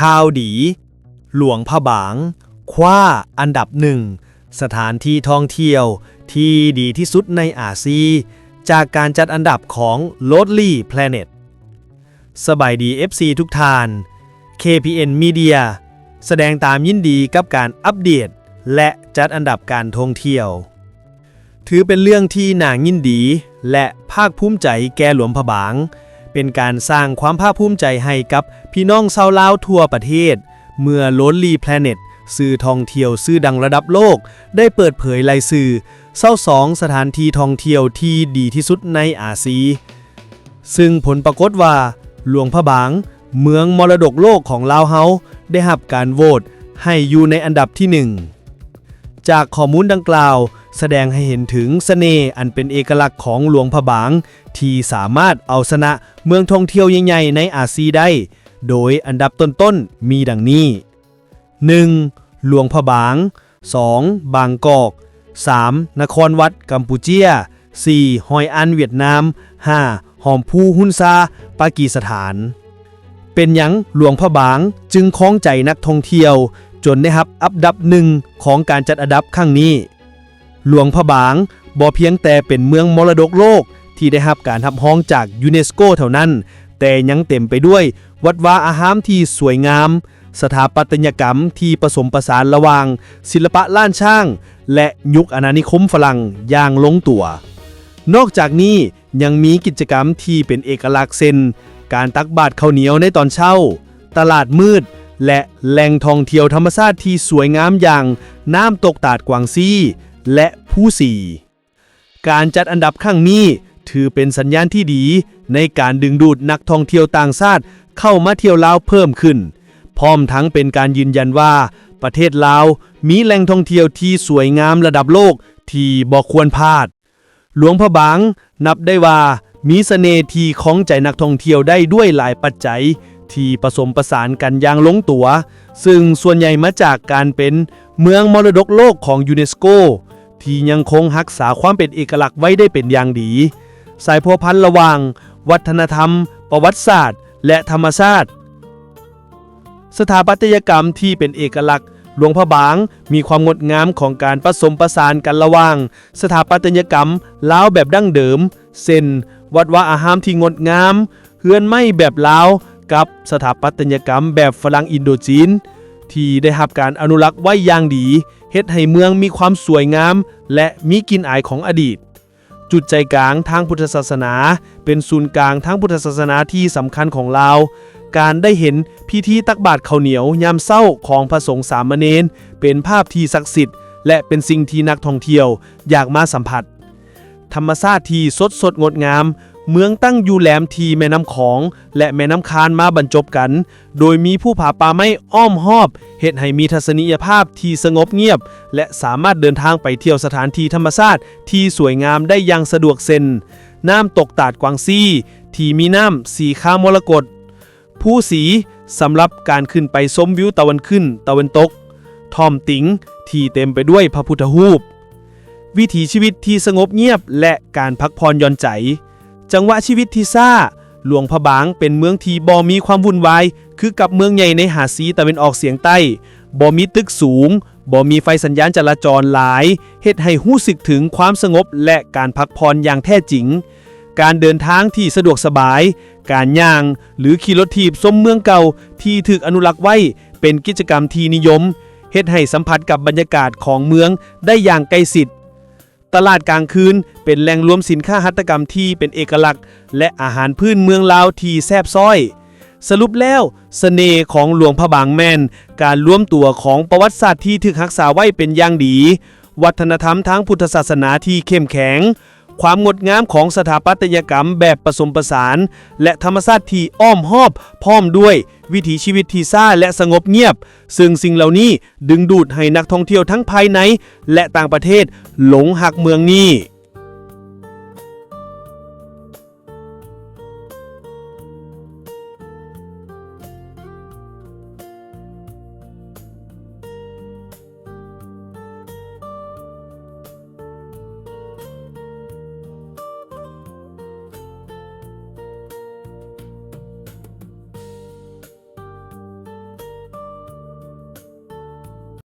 ຂ່າວດີ, ຫຼວງພະບາງ ຄວ້າອັນດັບໜຶ່ງ ສະຖານທີ່ທ່ອງທ່ຽວທີ່ດີທີ່ສຸດໃນອາຊີ ຈາກການຈັດອັນດັບຂອງ Lonely Planet. ສະບາຍດີ ເອັຟຊີ ທຸກທ່ານ, ເຄ ພີ ເອັນ Media ສະແດງຄວາມຍິນດີກັບການອັບເດດ ແລະ ຈັດອັນດັບການທ່ອງທ່ຽວ. ຖືເປັນເລື່ອງທີ່ໜ້າຍິນດີ ແລະ ພາກພູມໃຈແກ່ຫຼວງພະບາງ, ເປັນການສ້າງຄວາມພາກພູມໃຈໃຫ້ກັບພີ່ນ້ອງຊາວລາວທົ່ວປະເທດ ເມື່ອ Lonely Planet ສື່ທ່ອງທ່ຽວຊື່ດັງລະດັບໂລກ ໄດ້ເປີດເຜີຍລາຍຊື່ຊາວສອງສະຖານທີ່ທ່ອງທ່ຽວທີ່ດີທີ່ສຸດໃນອາຊີ ຊຶ່ງຜົນປາກົດວ່າ ຫຼວງພະບາງ ເມືອງມໍລະດົກໂລກຂອງລາວເຮົາ ໄດ້ຮັບການໂຫວດໃຫ້ຢູ່ໃນອັນດັບທີໜຶ່ງ. ຈາກຂໍ້ມູນດັ່ງກ່າວ ສະແດງໃຫ້ເຫັນເຖິງສະເໜ່ອັນເປັນເອກະລັກຂອງຫຼວງພະບາງ ທີ່ສາມາດເອົາຊະນະເມືອງທ່ອງທ່ຽວໃຫຍ່ໆໃນອາຊີໄດ້, ໂດຍອັນດັບຕົ້ນໆມີດັ່ງນີ້: ໜຶ່ງ ຫຼວງພະບາງ, ສອງ ບາງກອກ, ສາມ ນະຄອນວັດ ກຳປູເຈຍ, ສີ່ ຮອຍອັນ ຫວຽດນາມ, ຫ້າ ຫອມພູ ຮຸນຊາ ປາກີສະຖານ. ເປັນຫຍັງຫຼວງພະບາງຈຶ່ງຄອງໃຈນັກທ່ອງທ່ຽວ ຈົນໄດ້ຮັບອັນດັບໜຶ່ງຂອງການຈັດອັນດັບຄັ້ງນີ້? ຫຼວງພະບາງບໍ່ພຽງແຕ່ເປັນເມືອງມໍລະດົກໂລກທີ່ໄດ້ຮັບການຮັບຮອງຈາກຢູເນສໂກເທົ່ານັ້ນ, ແຕ່ຍັງເຕັມໄປດ້ວຍວັດວາອາຮາມທີ່ສວຍງາມ, ສະຖາປັດຕະຍະກຳທີ່ປະສົມປະສານລະຫວ່າງສິລະປະລ້ານຊ້າງ ແລະ ຍຸກອານານິຄົມຝຣັ່ງຢ່າງລົງຕົວ. ນອກຈາກນີ້ ຍັງມີກິດຈະກຳທີ່ເປັນເອກະລັກ ເຊັ່ນ ການຕັກບາດເຂົ້າໜຽວໃນຕອນເຊົ້າ, ຕະຫຼາດມືດ ແລະ ແຫຼ່ງທ່ອງທ່ຽວທຳມະຊາດທີ່ສວຍງາມຢ່າງນ້ຳຕົກຕາດກວາງຊີ ແລະ ພູສີ. ການຈັດອັນດັບຄັ້ງນີ້ຖືເປັນສັນຍານທີ່ດີໃນການດຶງດູດນັກທ່ອງທ່ຽວຕ່າງຊາດເຂົ້າມາທ່ຽວລາວເພີ່ມຂຶ້ນ, ພ້ອມທັງເປັນການຢືນຢັນວ່າ ປະເທດລາວມີແຫຼ່ງທ່ອງທ່ຽວທີ່ສວຍງາມລະດັບໂລກທີ່ບໍ່ຄວນພາດ. ຫຼວງພະບາງນັບໄດ້ວ່າມີສະເໜ່ທີ່ຄອງໃຈນັກທ່ອງທ່ຽວໄດ້ດ້ວຍຫຼາຍປັດໄຈທີ່ປະສົມປະສານກັນຢ່າງລົງຕົວ, ຊຶ່ງສ່ວນໃຫຍ່ມາຈາກການເປັນເມືອງມໍລະດົກໂລກຂອງຢູເນສໂກ ທີ່ຍັງຄົງຮັກສາຄວາມເປັນເອກະລັກໄວ້ໄດ້ເປັນຢ່າງດີ, ສາຍພົວພັນລະຫວ່າງວັດທະນະທຳ, ປະຫວັດສາດ ແລະ ທຳມະຊາດ. ສະຖາປັດຕະຍະກຳທີ່ເປັນເອກະລັກ, ຫຼວງພະບາງມີຄວາມງົດງາມຂອງການປະສົມປະສານກັນລະຫວ່າງສະຖາປັດຕະຍະກຳລາວແບບດັ້ງເດີມ, ເຊັ່ນ ວັດວາອາຮາມທີ່ງົດງາມ, ເຮືອນໄມ້ແບບລາວ ກັບສະຖາປັດຕະຍະກຳແບບຝຣັ່ງອິນໂດຈີນ ທີ່ໄດ້ຮັບການອະນຸລັກໄວ້ຢ່າງດີ, ເຮັດໃຫ້ເມືອງມີຄວາມສວຍງາມ ແລະ ມີກິ່ນອາຍຂອງອະດີດ. ຈຸດໃຈກາງທາງພຸດທະສາສະໜາ ເປັນສູນກາງທາງພຸດທະສາສະໜາທີ່ສຳຄັນຂອງລາວ. ການໄດ້ເຫັນພິທີຕັກບາດເຂົ້າໜຽວຍາມເຊົ້າຂອງພະສົງສາມະເນນ ເປັນພາບທີ່ສັກສິດ ແລະ ເປັນສິ່ງທີ່ນັກທ່ອງທ່ຽວຢາກມາສຳຜັດ. ທຳມະຊາດທີ່ສົດສົດງົດງາມ, ເມືອງຕັ້ງຢູ່ແຫຼມທີ່ແມ່ນ້ຳຂອງ ແລະ ແມ່ນ້ຳຄານມາບັນຈົບກັນ, ໂດຍມີພູຜາປ່າໄມ້ອ້ອມຮອບ, ເຮັດໃຫ້ມີທັດສະນີຍະພາບທີ່ສະຫງົບງຽບ ແລະ ສາມາດເດີນທາງໄປທ່ຽວສະຖານທີ່ທຳມະຊາດທີ່ສວຍງາມໄດ້ຢ່າງສະດວກ ເຊັ່ນ ນ້ຳຕົກຕາດກວາງຊີ ທີ່ມີນ້ຳສີຄາມໍລະກົດ, ພູສີ ສຳລັບການຂຶ້ນໄປຊົມວິວຕາເວັນຂຶ້ນ, ຕາເວັນຕົກ, ຖ້ອມຕິງ ທີ່ເຕັມໄປດ້ວຍພະພຸດທະຮູບ. ວິຖີຊີວິດທີ່ສະຫງົບງຽບ ແລະ ການພັກຜ່ອນຢ່ອນໃຈ. ຈັງຫວະຊີວິດທີ່ຊ້າ, ຫຼວງພະບາງເປັນເມືອງທີ່ບໍ່ມີຄວາມວຸ່ນວາຍຄືກັບເມືອງໃຫຍ່ໃນອາຊີຕາເວັນອອກສຽງໃຕ້, ບໍ່ມີຕຶກສູງ, ບໍ່ມີໄຟສັນຍານຈະລາຈອນຫຼາຍ, ເຮັດໃຫ້ຮູ້ສຶກເຖິງຄວາມສະຫງົບ ແລະ ການພັກຜ່ອນຢ່າງແທ້ຈິງ. ການເດີນທາງທີ່ສະດວກສະບາຍ, ການຍ່າງ ຫຼື ຂີ່ລົດຖີບຊົມເມືອງເກົ່າທີ່ຖືກອະນຸລັກໄວ້ ເປັນກິດຈະກຳທີ່ນິຍົມ, ເຮັດໃຫ້ສຳຜັດກັບບັນຍາກາດຂອງເມືອງໄດ້ຢ່າງໃກ້ຊິດ. ຕະຫຼາດກາງຄືນເປັນແຫຼ່ງລວມສິນຄ້າຫັດຖະກຳທີ່ເປັນເອກະລັກ ແລະ ອາຫານພື້ນເມືອງລາວທີ່ແຊບຊ້ອຍ. ສະຫຼຸບແລ້ວ, ສະເໜ່ຂອງຫຼວງພະບາງແມ່ນການລວມຕົວຂອງປະຫວັດສາດທີ່ຖືກຮັກສາໄວ້ເປັນຢ່າງດີ, ວັດທະນະທຳທາງພຸດທະສາສະໜາທີ່ເຂັ້ມແຂງ, ຄວາມງົດງາມຂອງສະຖາປັດຕະຍະກຳແບບປະສົມປະສານ ແລະ ທຳມະຊາດທີ່ອ້ອມຮອບ ພ້ອມດ້ວຍວິຖີຊີວິດທີ່ຊ້າ ແລະ ສະຫງົບງຽບ, ເຊິ່ງສິ່ງເຫຼົ່ານີ້ດຶງດູດໃຫ້ນັກທ່ອງທ່ຽວທັງພາຍໃນ ແລະ ຕ່າງປະເທດຫຼົງຮັກເມືອງນີ້.